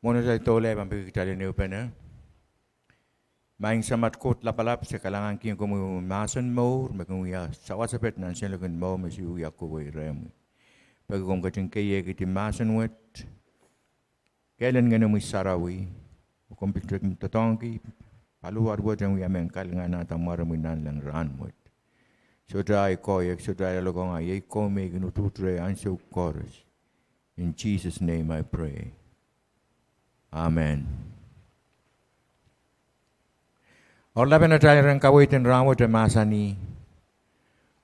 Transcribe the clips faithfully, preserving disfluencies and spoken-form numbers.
Mwohn atail doula, I pahn peki kitail en ehupene. Maing Samat Koht Lapalap, se kalahngankihong komwi mahsen mour me kin wia sawaspet nan seiloak en mour me se wia kohwei rehmwi. Peki komw ketin keiekidi mahsen wet kehl en Ngenomwi Sarawi, oh komw pil doadoahngki paliwar wet en wia mehn kalinganahda mwaromwi nanleng rahn wet. Sohte ahi koahiek, sohte ahi loalokong, a iei komwi me kin utuht reh ansou koaros. In Jesus' name I pray. Amen. Oaralapen atail iren kaweid en rahn wet e mahsanih: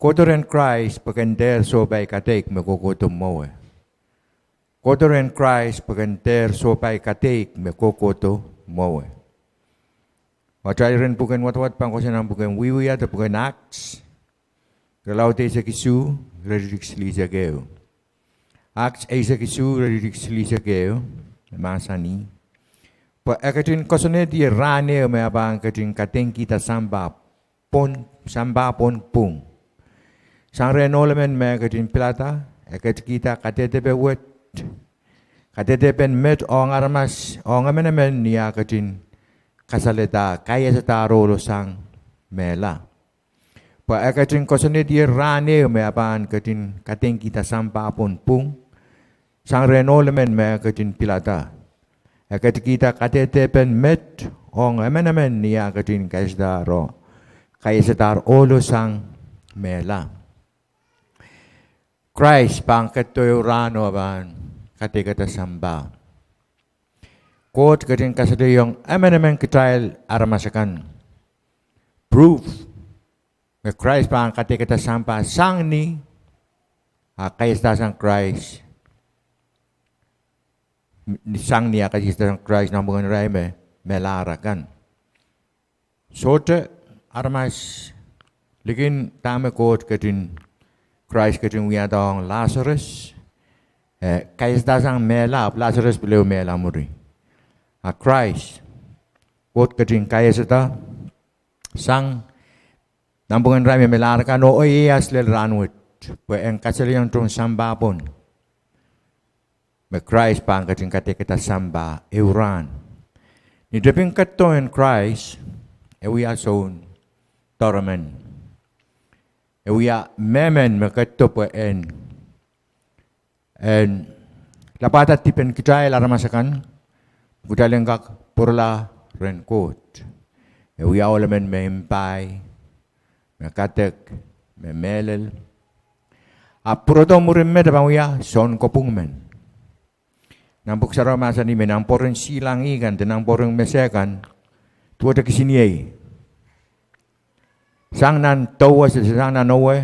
Kohdo rehn Krais pwe ken dehr sohpai kadeik me kohkohdo mwowe. Kohdo rehn Krais pwe ken dehr sohpai kadeik me kohkohdo mwowe. Atail iren pwuken wadawad pahn kohsang nan pwuken Wiewia de pwuken Acts, irelaud eisek isuh, iretikitik silihsek ehu. Acts eisek isuh, iretikitik silihsek ehu, mahsanih: Pwe e ketin koasoanehdi rahn ehu me e pahn ketin kadeingkihda sampah pwon, sampah pwon pwung. Sang rehn ohl emen me e ketin pilada, e ketikihda kadehdepe wet, kadehdepen met ong aramas, ong emenemen ni ah ketin kasalehda, kaiasadahr ohlo sang mehla. Pwe e ketin koasoanehdi rahn ehu me e pahn ketin kadeingkihda sampah pwon pwung. Sang rehn ohl emen me e ketin pilada, e ketikihda kadehdepen met ong emenemen ni ah ketin kaiasadahr, kaiasadahr ohlo sang mehla. Krais pahn ketido ehu rahno pahn kadeikada sampah. Koht ketin kasalehiong emenemen kitail aramas akan proof me Krais pahn kadeikada sampah sang ni ah kaiasada sang Krais, sang ni ah kaiasada sang Krais nanpwungen irail me melahr akan. Sohte aramas likin dahme Koht ketin, Krais ketin wiahda ong Lasarus, eh, kaiasada sang mehla, ahpw Lasarus pil ehu mehla mwuri. A Krais, Koht ketin kaiasada sang nanpwungen irail me melahr akan oh ieias lel rahn wet, pwe en kasalehiong tohn sampah pwon me Krais pahn ketin kadeikada sampah ehu rahn. Ni tepin ketido en Krais, e wia soun doaremen. E wia mehmen me ketido pwe en, en lapwahda dipen kitail aramas akan, kitail en kak pwurala rehn Koht. E wia ohl emen me impai, me kadek, me mehlel. Ahpw pwurodo mwurin met e pahn wia sounkopwung men. Nan Pwuhk Sarawi mahsanih me nan pwoaren silangih kan de nan pwoaren mese kan, duwehte kisiniei, sang nan dowehse, sang nan owe,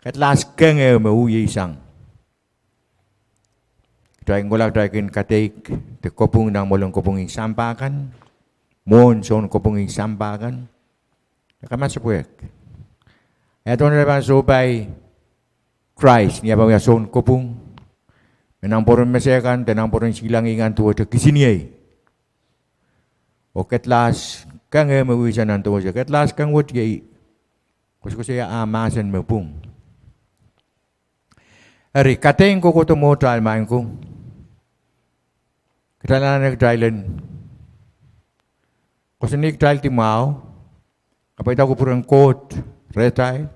kedlahs keng ehu me uhieisang. Kitail kin kohla, kitail kin kadeik de kopwung nan mwoalen kopwung en sampah kan, mwohn sounkopwung en sampah kan. E kamasepwehk. E tohn re pahn sohpai Krais ni e pahn wia sounkopwung, me nan pwoaren mese kan de nan pwoaren silangih kan duwehte kisiniei, oh kedlahs keng ehu me uhieisang nan dowehse. Kedlahs keng wet iei koasokoasoia ah mahsen me pwung. Eri kadeik kohkohdo mwohtail, maing ko, kitail anahne kitail en koasoanehdi kitail di mwahu, kapwaiada kupwuren Koht rehtail,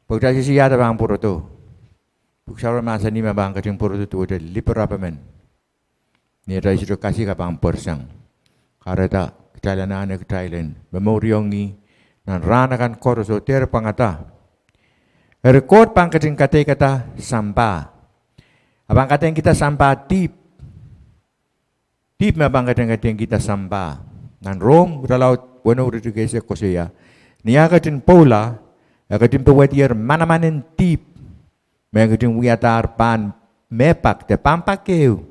pwe kitail sehse iahda pahn pwurodo. Pwuhk Sarawi mahsanih me pahn ketin pwurodo duwehte lipirap emen. Ni atail sohte kasik, e pahn pwersang. Kahrehda kitail anahne kitail en momouriong ih nan rahn akan koaros oh dehr pwangada. Eri Koht pahn ketin kadeikada sampah. E pahn kadeingkihda sampah dihp. Dihp me pahn ketin kadeingkihda sampah. Nan Rom irelaud weneu, iretikitik eisek koasoia: Ni ah ketin pwoula, e ketin powehdier manaman en dihp me ketin wiadahr pahn mehpak de pahn pak ehu.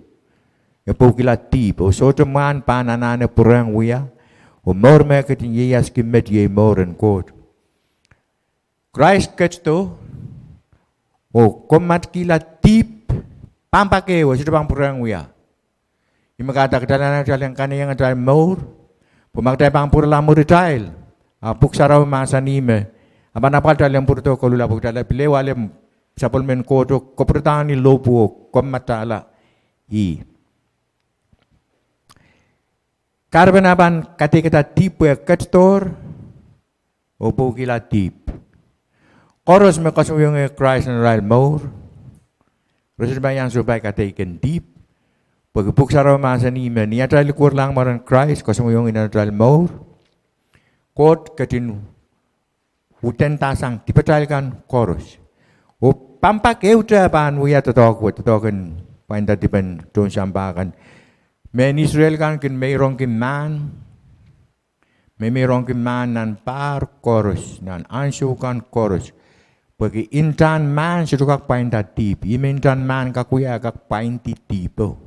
E pwoukihla dihp oh sohte mwahn pahn anahne pwurehng wia, oh mour me ketin ieiaski met iei mour en Koht. Krais ketido oh kommatkihla dihp, pahn pak ehu, e sohte pahn pwurehng wia. Ih me kahrehda kitail anahne kitail en kanaieng atail mour, pwe ma kitail pahn pwurala mwuritail, a Pwuhk Sarawi mahsanih me e pahn apwal kitail en pwurodo koluhla, pwe kitail pil ehu ale sapwellimen Koht oh kapwuradahng ni lohpwuo, kommatala ih. Kahrepen ah pahn kadeikada dihp pwe e ketidohr oh pwukihla dihp. Koaros me koasoanehdi Krais nan arail mour, re sohte pahn iang sohpai kadeik en dihp. Pwehki Pwuhk Sarawi mahsanih me ni atail likwerlahng mwaren Krais, koasoanehdi nan atail mour, Koht ketin udendahsang dipatail kan koaros. Oh pampap ehute pahn wia doadoahk wet, doadoahk en pwainda dipen tohn sampah kan. Mehn Israel kan kin meirongki mahn, me meirongki mahn nan pahr koaros, nan ansou kan koaros. Pwehki ntahn mahn sohte kak pwainda dihp. Ih me ntahn mahn kak wia, kak pwaindi dihpo.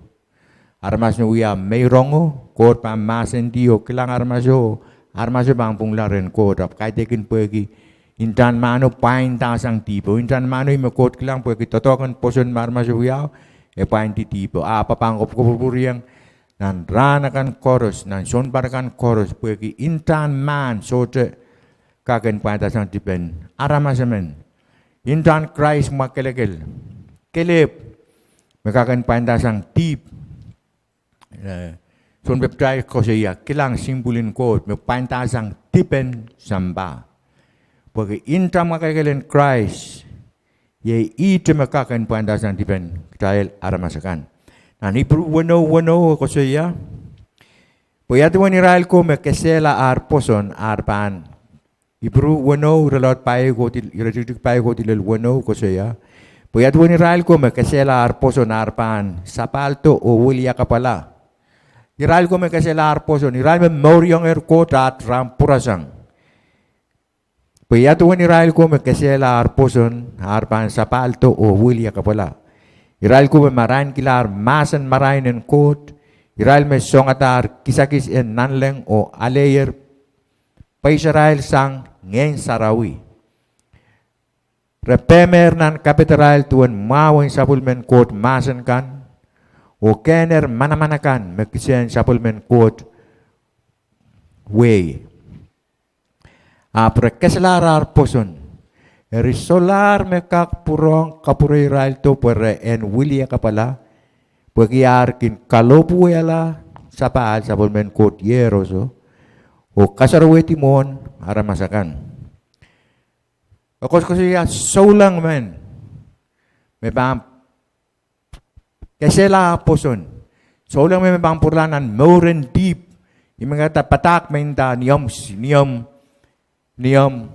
Aramas me wia meirongo, Koht pahn mahsendi oh kilang aramaso, aramaso pahn pwungla rehn Koht. Ahpw kaidehkin pwehki ntahn mahno pwaindasang dihpo. Ntahn mahno ih me Koht kilang pwehki doadoahk en pwoson me aramaso wiahu, e pwaindi dihpo. Ahpw e pahn kopwurpwuriong nan rahn akan koaros, nan sounpar akan koaros, pwehki ntahn mahn sohte kak en pwaindasang dipen aramas emen. Ntahn Krais mwakelekel, kelehpw, me kak en pwaindasang dihp. Eh, sounpapitail koasoia, kilang sihmpwul en Koht me pwaindasang dipen sampah. Pwehki ntahn mwakelekel en Krais, iei ihte me kak en pwaindasang dipen kitail aramas akan. Nan Ipru weneu weneu koasoia, pwe ia duwen irail ko me kesehla ar pwoson ar pahn Ipru weneu, irelaud pahieu kohdi, iretikitik pahieu kohdi lel weneu koasoia, pwe ia duwen irail ko me kesehla ar pwoson ar pahn sapahldo oh weliakapwala. Irail ko me kesehla ar pwoson, irail me mouriongehr Koht ah rahn pwurasang. Pwe ia duwen irail ko me kesehla ar pwoson ar pahn sapahldo oh weliakapwala. Irail ko me marainkihla mahsen marain en Koht, irail me songadahr kisakis en nanleng oh aleier peisarail sang Ngehn Sarawi. Re pehmehr nan kapidarail duwen mwahu en sapwellimen Koht mahsen kan, oh kehner manaman akan me kisehn sapwellimen Koht wehi. Ahpw re keselahr ar pwoson. Eri solahr me kak pwurehng kapwureiraildo pwe re en weliakapwala, pwehki ar kin kalohpwuwehla sapahl sapwellimen Koht iehroso, oh kasarawehdi mwohn aramas akan. E koasokoasoia souleng men me pahn kesehla pwoson. Souleng men me pahn pwurala nan mouren dihp. I men kahrehda padahk me nda ni omw, ni omw, ni omw,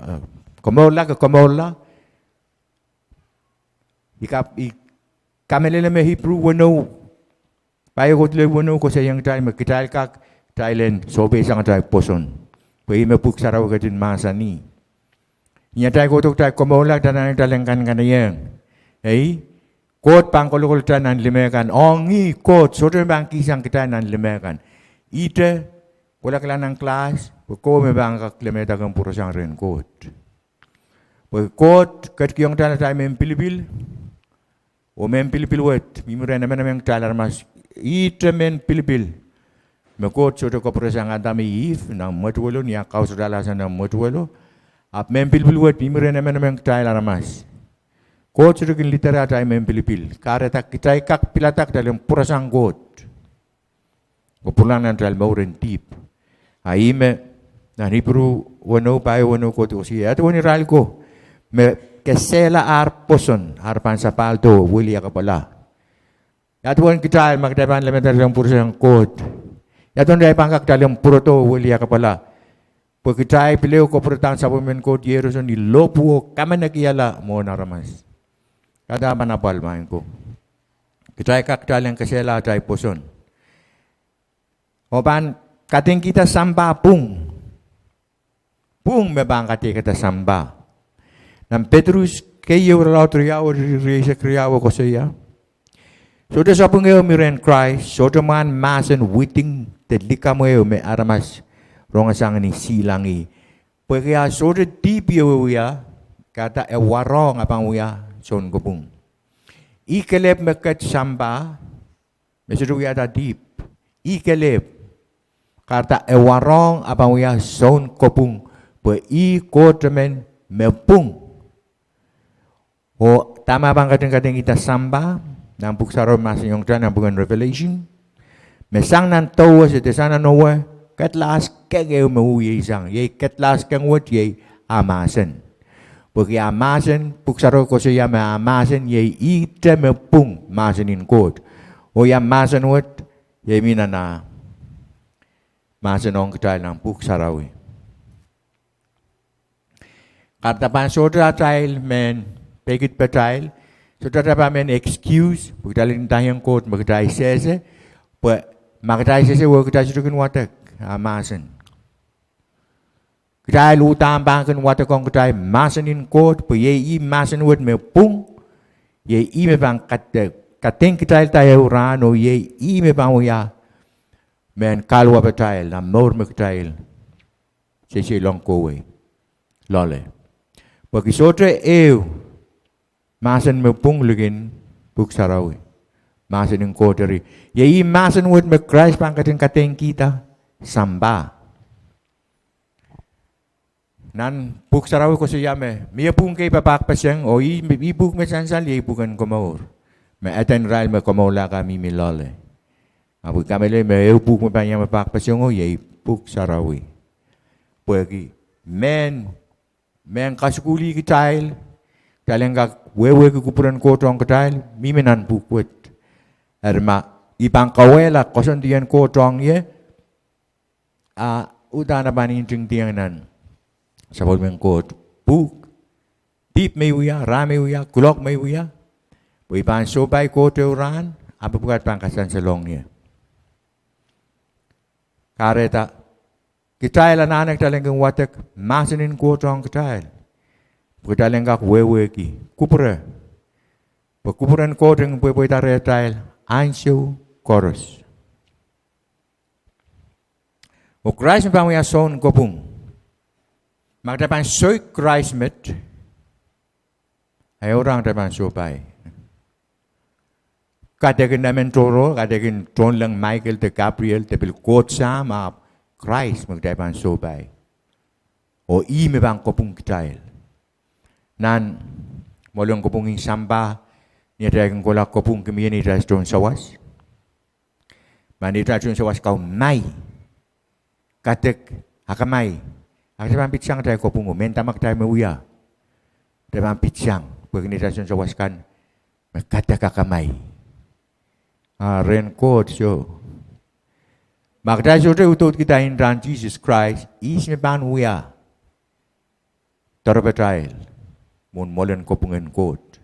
eh, komourla ke komourla. I ka, i kamehlele me Ipru weneu, pahieu kohdi lel weneu koasoiong kitail me kitail kak, kitail en sohpeisang atail pwoson. Pwe ih me Pwuhk Sarawi ketin mahsanih. Ni atail kohdo kitail komourla, kitail anahne kitail en kanekane ieng. Ei, Koht pahn kolokol kitail nan lime kan. Ong ih Koht sohte me pahn kihsang kitail nan lime kan. Ihte, kohla kilang nan class, pwe kowe me pahn kak lemehda ken pwurasang rehn Koht. Pwe Koht ketikihong kitail atail mehn pilipil, oh mehn pilipil wet mihmi rehn emenemen kitail aramas. Ihte mehn pilipil me Koht sohte kapwuresang Adam oh Ihp nan mwetuwelo, ni ah kausohdahla sang nan mwetuwelo. Ahpw mehn pilipil wet mihmi rehn emenemen kitail aramas. Koht sohte kin lidere atail mehn pilipil. Kahrehda kitail kak pilada kitail en pwurasang Koht. Kapwurala nan atail mouren dihp. A ih me nan Ipru weneu, pahieu weneu kohdi koasoia, ia duwen irail ko me kesehla ar pwoson ar pahn sapahldo oh weliakapwala. Ia duwen kitail ma kitail pahn lemehda kitail en pwurasang Koht? Ia duwen kitail pahn kak kitail en pwurodo oh weliakapwala? Pwe kitail pil ehu kapwuradahn sapwellimen Koht iehroso ni lohpwuo kamenekihala mwohn aramas. Ia duwen pahn apwal maing ko? Kitail kak kitail en kesehla atail pwoson oh pahn kadingkihda sampah pwung. Pwung me pahn kadeikada sampah. Nan Petrus keieu, irelaud riau, rieisek riau koasoia, sohte sapwung ehu mi rehn Krais, sohte mwahn mahsen widing de likamw ehu me aramas rongasang ni silangi. Pwehki a sohte dihp ehu e wia, kahrehda e warohng a pahn wia sounkopwung. Ih kelehpw me ket sampah, me sohte wiahda dihp. Ih kelehpw, kahrehda e warohng a pahn wia sounkopwung, pwe ih Koht emen me pwung. Oh dahme pahn ketin kadingkihda sampah? Nan Pwuhk Sarawi mahsanihong kitail nan pwuken Revelation, Me sang nan doh wet, sang nan ewe, kedlahs keng ehu me wiawi sang. Iei kedlahs keng wet, iei ah mahsen. Pwehki ah mahsen, Pwuhk Sarawi koasoia me ah mahsen, iei ihte me pwung mahsen en Koht. Oh ia mahsen wet, iei mih nan ah mahsen ong kitail nan Pwuhk Sarawi. Kahrehda pahn sohte atail mehn pekid petail, sohte atail pahn mehn excuse, pwe kitail en ndaiong Koht me kitail sehse, pwe ma kitail sehse wet kitail sohte kin wadek ah mahsen. Kitail uhdahn pahn kin wadek ong kitail mahsen en Koht, pwe iei ih mahsen wet me pwung, iei ih me pahn kate-, kadeik kitail da ehu rahn, oh iei ih me pahn wia mehn kaluwa petail, nan mour me kitail seiseilong kohwei loale. Pwehki sohte ehu mahsen me pwung likin Pwuhk Sarawi. Mahsen en Koht eri. Iei ih mahsen wet me Krais pahn ketin kadeikihda sampah. Nan Pwuhk Sarawi koasoia me, mie pwuhk kei papahkpeseng, oh ih, ih pwuhk me sansal, iei pwuhk en komour. Me eden irail me komourla kan mihmi loale. Ahpw I kamehlele me ehu pwuhk me pahn iang papahkpesengo, iei Pwuhk Sarawi. Pwehki mehn, mehn kasukuhlih kitail, kitail en kak wehwehki kupwuren Koht ong kitail, mihmi nan pwuhk wet. Eri ma I pahn kauwehla koasoandien Koht ong ie, a uhdahn e pahn ntingdiong nan sapwellimen Koht pwuhk, dihp me I wia, rah me I wia, kuloak me I wia, pwe I pahn sohpai Koht ehu rahn, ahpw pwukat pahn kasansalong ie. Kahrehda kitail anahne kitail en kin wadek mahsen en Koht ong kitail, pwe kitail en kak wehwehki kupwure, pwe kupwuren Koht en pwepweida rehtail ansou koaros. Oh Krais me pahn wia sounkopwung. Ma kitail pahn soik Krais met, a ehu rahn kitail pahn sohpai? Kadeik en emen tohrohr, kadeik en tohnleng Michael de Gabriel de pil Koht Sahm, ahpw Krais me kitail pahn sohpai. Oh ih me pahn kopwung kitail. Nan mwoalen kopwung en sampah, ni atail kin kohla kopwung, kin mie neitail tohn sawas. Ma neitail tohn sawas kau mai, kadek, akamai, a kitail pahn pitsang atail kopwungo, mehnda ma kitail me wia, kitail pahn pitsang, pwehki neitail tohn sawas kan me kadek akamai. A rehn Koht soh. Ma kitail sohte udoudkihda ntahn Sises Krais, ihs me pahn wia doarepatail mwohn mwoalen kopwung en Koht?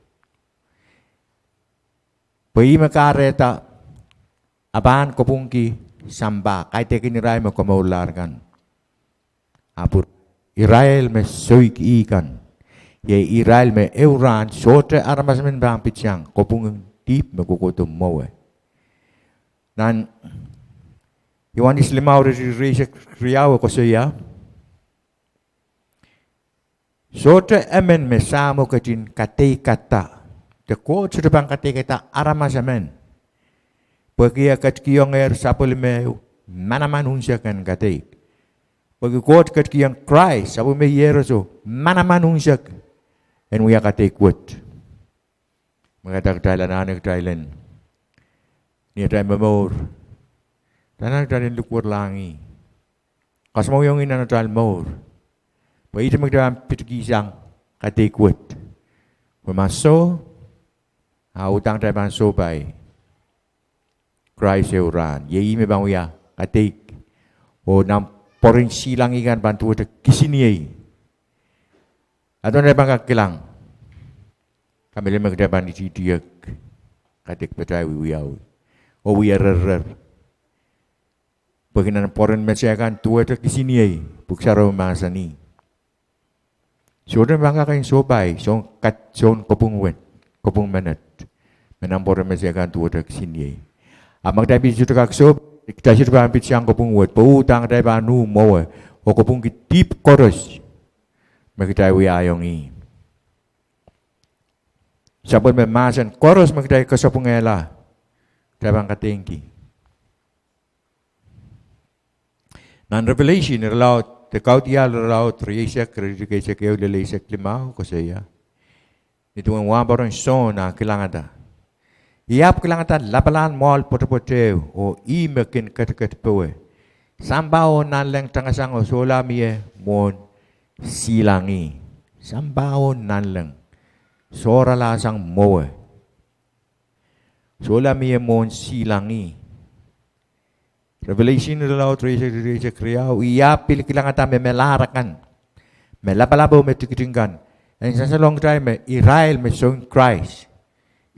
Pwe ih me kahrehda a pahn kopwungki sampah, kaidehkin irail me komourlahr kan. Ahpw irail me soik ih kan, iei irail me ehu rahn sohte aramas emen pahn pitsang kopwung en dihp me kohkohdo mwowe. Nan Ioanes limau, iretikitik rieisek riau e koasoia, sohte emen me Sahmo ketin kadeikada, de Koht sohte pahn kadeikada aramas emen, pwehki e ketikihongehr sapwellimehu manaman unsek en kadeik. Pwehki Koht ketikihong Krais, sapwellime Iehroso, manaman unsek en wia kadeik wet. Me kahrehda kitail anahne kitail en, ni atail momour, kitail anahne kitail en likwerlahng ih, kasamwohng ih nan atail mour, pwe ihte me kitail pahn pitikihsang kadeik wet. Pwe ma soh, a uhdahn kitail pahn sohpai Krais ehu rahn, iei ih me pahn wia kadeik. Oh nan pwoaren silangih kan pahn duwehte kisiniei. Adohn kitail pahn kak kilang, kamehlele me kitail pahn itiitiek, kadeik patail wiewiawi, oh wie rerrer. Pwehki nan pwoaren mesehkan duwehte kisiniei, Pwuhk Sarawi mahsanih, sohte pahn kak en sohpai soun, soun kopwung wet, kopwung menet, me nan pwoaren mesehkan duwehte kisiniei. A ma kitail pil sohte kak soh, kitail sohte pahn pitsang kopwung wet, pwe uhdahn kitail pahn uh mwowe, oh kopwungki dihp koaros me kitail wiahiong ih. Sapwellime mahsen koaros me kitail kesapwungehla, kitail pahn kadeingki. Nan Revelation irelaud, de Kaudiahl irelaud rieisek, iretikitik eisek ehu lel eisek limau koasoia, ni duwen wahnpoaron Sohn ah kilangada, I ahpw kilangada lapalahn mwoahl pwetepwet ehu, oh ih me kin ketiket powe. Sampah oh nanleng tangasang oh sohla mie mwohn silangih. Sampah oh nanleng sohralahsang mwowe, sohla mie mwohn silangih. Revelation irelaud rieisek, rieisek riau, I ahpw pil kilangada me melahr akan, me lapalap oh me tikitik kan. En sansalong kitail me irail me soun Krais,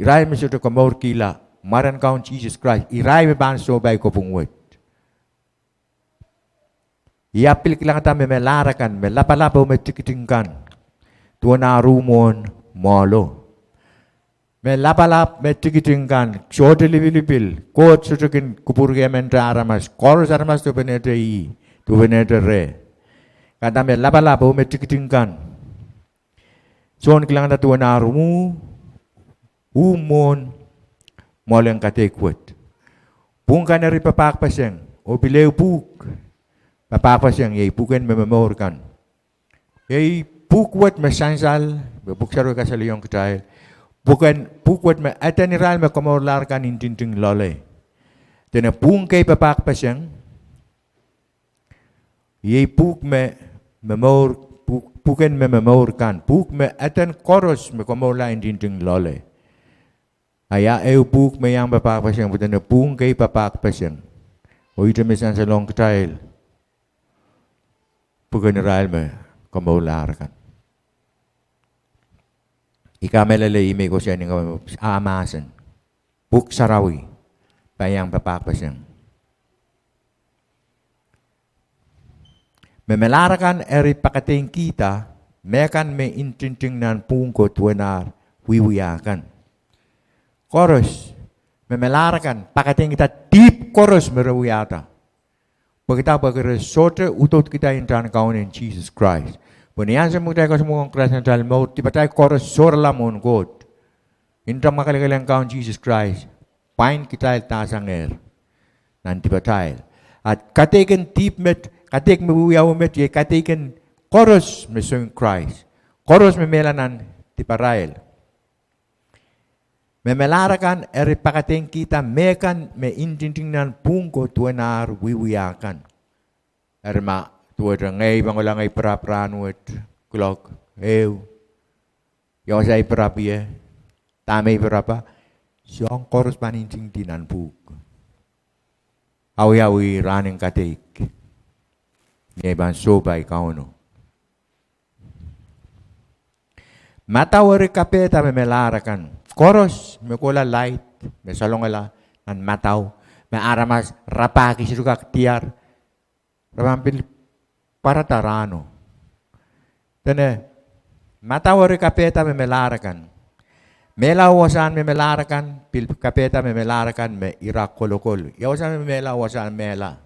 irail me sohte komourkihla mwaren Kaun Sises Krais, irail me pahn sohpai kopwung wet. I ahpw pil kilangada me melahr akan, me lapalap oh me tikitik kan, duwen ar uh mwohn mwoahlo. Me lapalap, me tikitik kan, sohte lipilipil, Koht sohte kin kupwurki emente aramas, koaros aramas duwepenehte ih, duwepenehte reh. Kanda me lapalap oh me tikitik kan, Sohn kilangada duwen ar uh, uh mwohn mwoalen kadeik wet. Pwuhng kan eri papahkpeseng, oh pil ehu pwuhk papahkpeseng, iei pwuhken me momour kan. Iei pwuhk wet me sansal, me Pwuhk Sarawi kasalehiong kitail, pwuhken, pwuhk wet me eden irail me komourlahr kan ntinting loale. Dene pwuhng kei papahkpeseng, iei pwuhk me momour, pwuhk, pwuhken me momour kan, pwuhk me eden koaros me komourla ntinting loale. A ia ehu pwuhk me iang papahkpeseng? Pwe dene pwuhng kei papahkpeseng. Oh ihte me sansalohng kitail pwuhken irail me komourlahr kan. I kamehlele ih me I koasoia ni, ah mahsen, Pwuhk Sarawi pahn iang papahkpeseng. Me melahr akan eri pakadeingkihda mehkan me ntinting nan pwuhng ko duwen ar wiewia kan. Koaros, me melahr akan pakadeingkihda dihp koaros me re wiahda. Pwehki dah? Pwehki re sohte udoudkihda ntahn Kaun en Sises Krais. Pwe ni ansou me kitail kasamwohng Krais nan atail mour, dipatail koaros sohrala mwohn Koht. Nta mwakelekel en Kaun Sises Krais pwain kitail dahsangehr nan dipatail. A kadeik en dihp met, kadeik me wiawi met, iei kadeik en koaros me soun Krais, koaros me mehla nan diparail. Me melahr akan eri pakadeingkihda mehkan me ntinting nan pwuhng ko duwen ar wiewia kan. Eri ma duwehte ngehi pahn kohla ngehi pirap rahnwet, kuloak ehu, ia wasa I pirap ie, dahme I pirapa, soahng koaros pahn ntingdi nan pwuhk. Awiawi rahn en kadeik, ni ei pahn sohpai Kauno. Madau eri kapehda me melahr akan. Koaros me kohla lait, me salongala nan madau, me aramas rapahki sohte kak diar, re pahn pil pwarada rahno. Dene madau eri kapehda me melahr akan. Mehla oh wasahn me melahr akan pil kapehda me melahr akan me ira kolokol. Ia wasa me mehla oh wasahn mehla?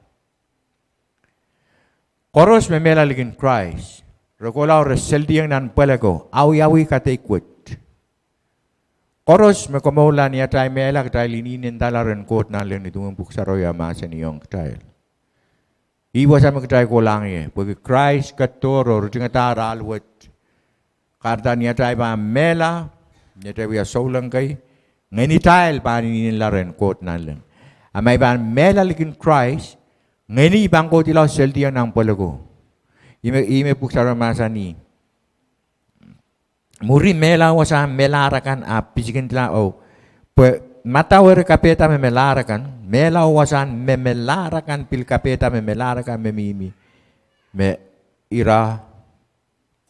Koaros me mehla likin Krais, re kohla oh re seldiong nan pweleko, awiawi kadeik wet. Koaros me komourla ni atail mehla, kitail inihni ndahla rehn Koht Nanleng, ni duwen Pwuhk Sarawi mahsanihong kitail. Ih wasa me kitail kohlahng ie, pwehki Krais ketidohr oh ritingadahr ahl wet. Kahrehda ni atail pahn mehla, ni atail wia souleng kei, ngenitail pahn inihla rehn Koht Nanleng. A ma I pahn mehla likin Krais, ngeni I pahn kohdilau seldiong nan pweleko. Ih me, ih me Pwuhk Sarawi mahsanih, mwuri mehla oh wasahn melahr akan ahpw pisikindla, oh, pwe madau eri kapehda me melahr akan, mehla oh wasahn me melahr akan pil kapehda me melahr akan me mihmi, me ira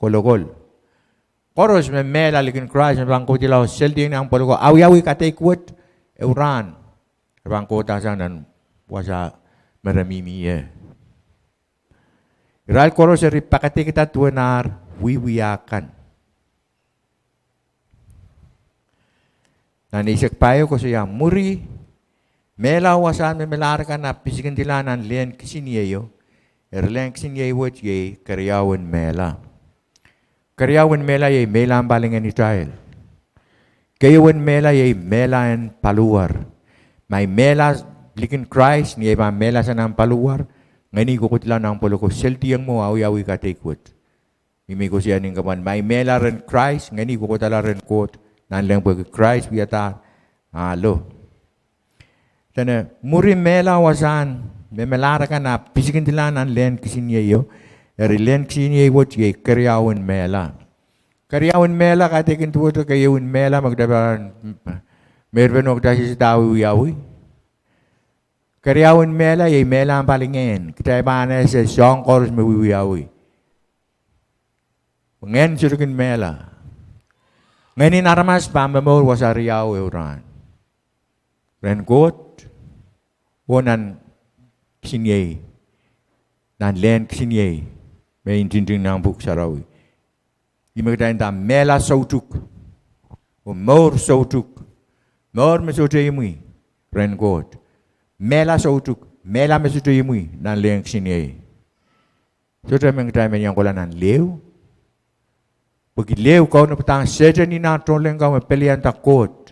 kolokol. Koaros me mehla likin Krais me pahn kohdilau seldiong nan pweleko, awiawi kadeik wet, ehu rahn re pahn kohdahsang nan wasa me re mihmi ie. Irail koaros eri pakadeikihda duwen ar wiewia kan. Nan eisek pahieu koasoia, mwuri mehla oh wasahn me melahr akan ahpw pisikindila nan lehn kisiniei, eri lehn kisiniei wet iei keriau en mehla. Keriau en mehla iei mehla en palingehn atail. Keieu en mehla iei mehla en paliwar. Ma I mehla likin Krais, ni ei pahn mehla sang nan paliwar, ngeni I kohkohdla nan pweleko seldiong mwo, awiawi kadeik wet. Ih me I koasoia ni kapwal, ma I mehla rehn Krais, ngeni I kohkohdla rehn Koht Nanleng, pwehki Krais wiadahr Alo. Dene mwuri mehla wasahn me melahr akan ahpw pisikindilahng nan lehn kisiniei o, eri lehn kisiniei wet iei keriaun mehla. Keriaun mehla, kaidehkin duwehte keieu en mehla me kitail pahn, meirpen o kitail sehse dahme wiawi. Keriaun mehla iei mehla pali ngehn, kitail pahn ese soahng koaros me wiwiawi. Ngehn sohte kin mehla. Ngehnin aramas pahn momour wasa riau ehu rahn. Rehn Koht, oh nan kisiniei, nan lehn kisiniei, me ntingting nan Pwuhk Sarawi. Ih me kitail nda mehla soutuk, oh mour soutuk, mour me sohte imwi, rehn Koht. Mehla soutuk, mehla me sohte imwi nan lehn kisiniei. Sohte men kitail men iang kohla nan lehu. Pwehki lehu kaunopadahng Sehdan oh nah tohnleng kan me pelianda Koht.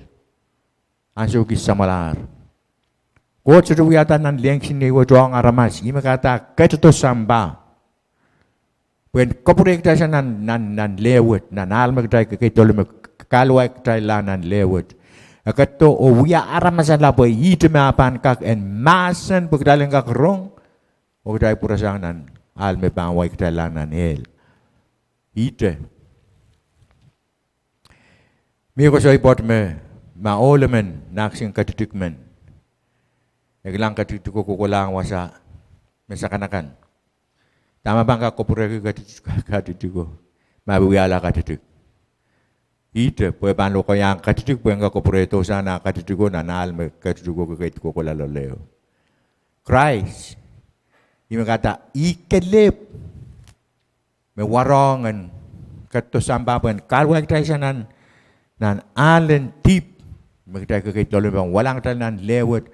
Ansou kis samwalahr. Koht sohte wiahda nan lehn kisiniei wet ohng aramas, ih me kahrehda ketido sampah. Pwehn kapwurehiong kitail sang nan, nan, nan leh wet, nan ahl me kitail kekeid douluhl me kahluwa kitailla nan leh wet. E ketido oh wia aramas ala pwe ihte me e pahn kak en mahsen pwe kitail en kak rong, oh kitail pwurasang nan ahl me pahn wai kitailla nan ehl. Ihte. Mie koasoi pwoat me, ma ohl emen nah kisin ketidik men, e kilang ketidik o kohkohlahng wasa me sakanakan. Dahme pahn kak kapwurehki ketidik, ketidik o, ma e wiahla ketidik? Ihte, pwe pahn lokaia ketidik pwe en kak kapwurehdo sang nah ketidik o nan ahl me ketidik o kekeid kohkohla loale o. Krais, ih me kahrehda ih kelehpw me warohng en ketido sampah pwehn kahluwa kitail sang nan, nan ahlen dihp me kitail kekeid douluhl me pahn walahng kitail nan leh wet,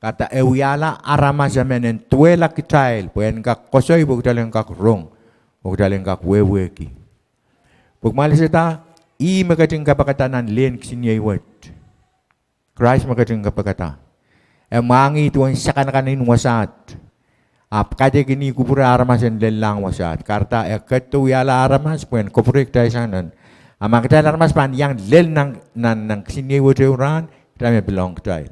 kahrehda e wiahla aramas emen en duwehla kitail pwe en kak koasoi pwe kitail en kak rong, oh kitail en kak wehwehki. Pwe kumwail esehda, ih me ketin kapikada nan lehn kisiniei wet. Krais me ketin kapikada. E mwahngih duwen sakanakan en wasaht. Ahpw kaidehkin ih kupwure aramas en lellahng wasaht. Kahrehda e ketido wiahla aramas pwehn kapwurehkitail sang nan. A ma kitail aramas pahn iang lel nan, nan, nan kisiniei wet ehu rahn, kitail me pilohng kitail.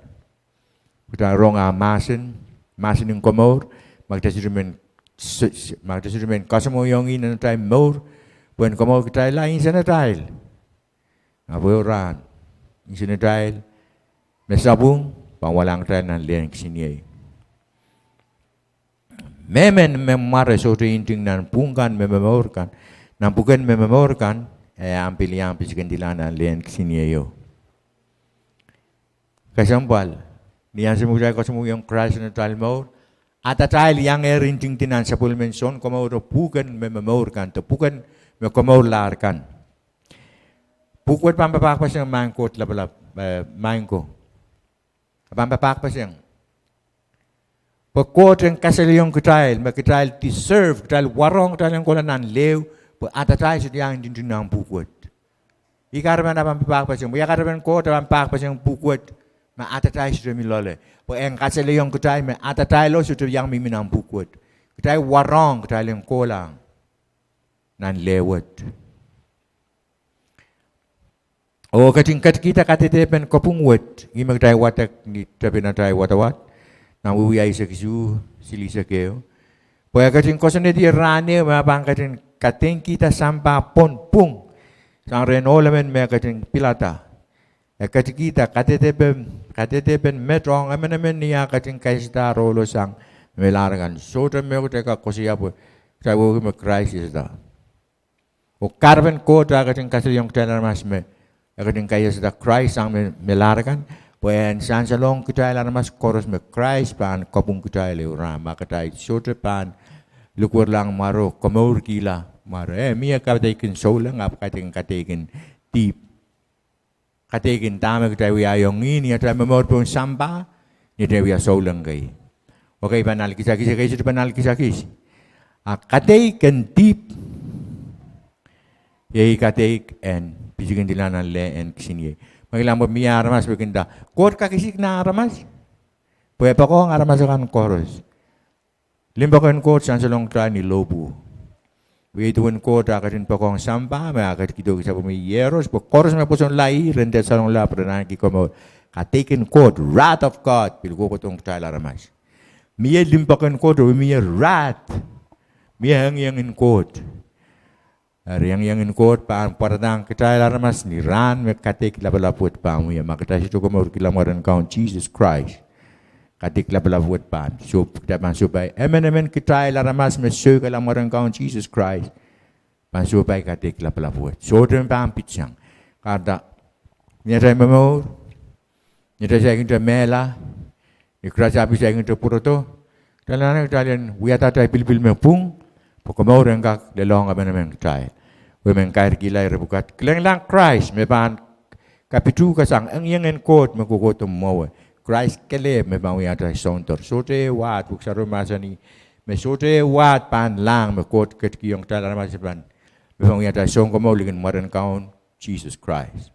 Kitail rong ah mahsen, mahsen en komour, ma kitail sohte men, s-, s-, ma kitail sohte men kasamwohiong ih nan atail mour, pwehn komour kitailla, insenatail. Ahpw ehu rahn, insenatail me sapwung pahn walahng kitail nan lehn kisiniei. Mehmen me mware sohte nting nan pwuhken me momour kan, nan pwuhken me momour kan, e ahpw pil iang pisikindilahng nan lehn kisiniei o. Kesempwal, ni ansou me kitail kasamwohiong Krais nan atail mour, adatail iangehr ntingdi nan sapwellimen Sounkomouro pwuhken me momour kan, de pwuhken me komourlahr kan. Pwuhk wet pahn papahkpeseng Maing Koht Lapalap, eh, Maing ko. E pahn papahkpeseng. Pwe Koht en kasalehiong kitail, me kitail deserve, kitail warohng kitail en kohla nan lehu, pwe adatail sohte iang ntingdi nan pwuhk wet. Ih kahrepen e pahn papahkpeseng, pwe ia kahrepen Koht e pahn papahkpeseng pwuhk wet, me adatail sohte mi loale. Pwe en kasalehiong kitail me adatail o sohte iang mihmi nan pwuhk wet. Kitail warohng kitail en kohlahng nan leh wet. Oh ketin ketikihda kadehdepen kopwung wet, ih me kitail wadek ni tepin atail wadawad, nan Wiewia eisek isuh, silihsek ehu. Pwe e ketin koasoanehdi rahn ehu me e pahn ketin kadeingkihda sampah pohn pwung, sang rehn ohl emen me e ketin pilada. E ketikihda kadehdepe, kadehdepen met ong emenemen ni ah ketin kaiasadahr ohlo sang melahr kan. Sohte mehkot e kak koasoia pwe kitail wehwehki me Krais iasada. Oh kahrepen Koht e ketin kasalehiong kitail aramas me e ketin kaiasada Krais sang me, melahr kan, pwe en sansalohng kitail aramas koaros me Krais pahn kapwung kitail ehu rahn, ma kitail sohte pahn likwerlahng mwaro, komourkihla mwaro. Eh, mie kadeik en souleng, ahpw kadeik en, kadeik en dihp. Kadeik en dahme kitail wiahiong ih ni atail momour pohn sampah, ni atail wia souleng kei. Okei, pahn ahl kisakis, okei, sohte pahn ahl kisakis. A kadeik en dihp, iei kadeik en pisikindilahng nan lehn kisiniei. Ma kilang pwe mie aramas me kin nda, Koht kakisik nan aramas, pwe e poakohng aramas akan koaros. Limpoak en Koht sansalohng kitail ni lohpwu. Iei duwen Koht e ketin poakohng sampah, me e ketikihdo sapwellime Iehros, pwe koaros me pwosonla ih, ren dehr salongala, pwe ren ahneki komour. Kadeik en Koht, wrath of God, pil kohkohdohng kitail aramas. Mie limpoak en Koht oh mie wrath, mie engieng en Koht. Eri engieng en Koht pahn pwaradahng kitail aramas ni rahn me kadeik lapalap wet pahn wia. Ma kitail sohte komourkihla mwaren Kaun Sises Krais, kadeik lapalap wet pahn, so, kitail pahn sohpai, emenemen kitail aramas me soikala mwaren Kaun Sises Krais, pahn sohpai kadeik lapalap wet. Sohte me pahn pitsang. Kahrehda, ni atail momour, ni atail saikinte mehla, ni Krais ahpw saikinte pwurodo, kitail anahne kitail en wiahda atail pilipil me pwung, pwe komour en kak lelohng emenemen kitail. Pwe men kairkihla ire pwukat, kilenglahng Krais me pahn kapituhkasang engieng en Koht me kohkohdo mwowe. Krais kelehpw me pahn wia atail Soundor. Sohte wahd, pwuhk sarawio mahsanih, me sohte wahd pahn lahng me Koht ketikihong kitail aramas me pahn, me pahn wia atail Sounkomour likin mwaren Kaun Sises Krais.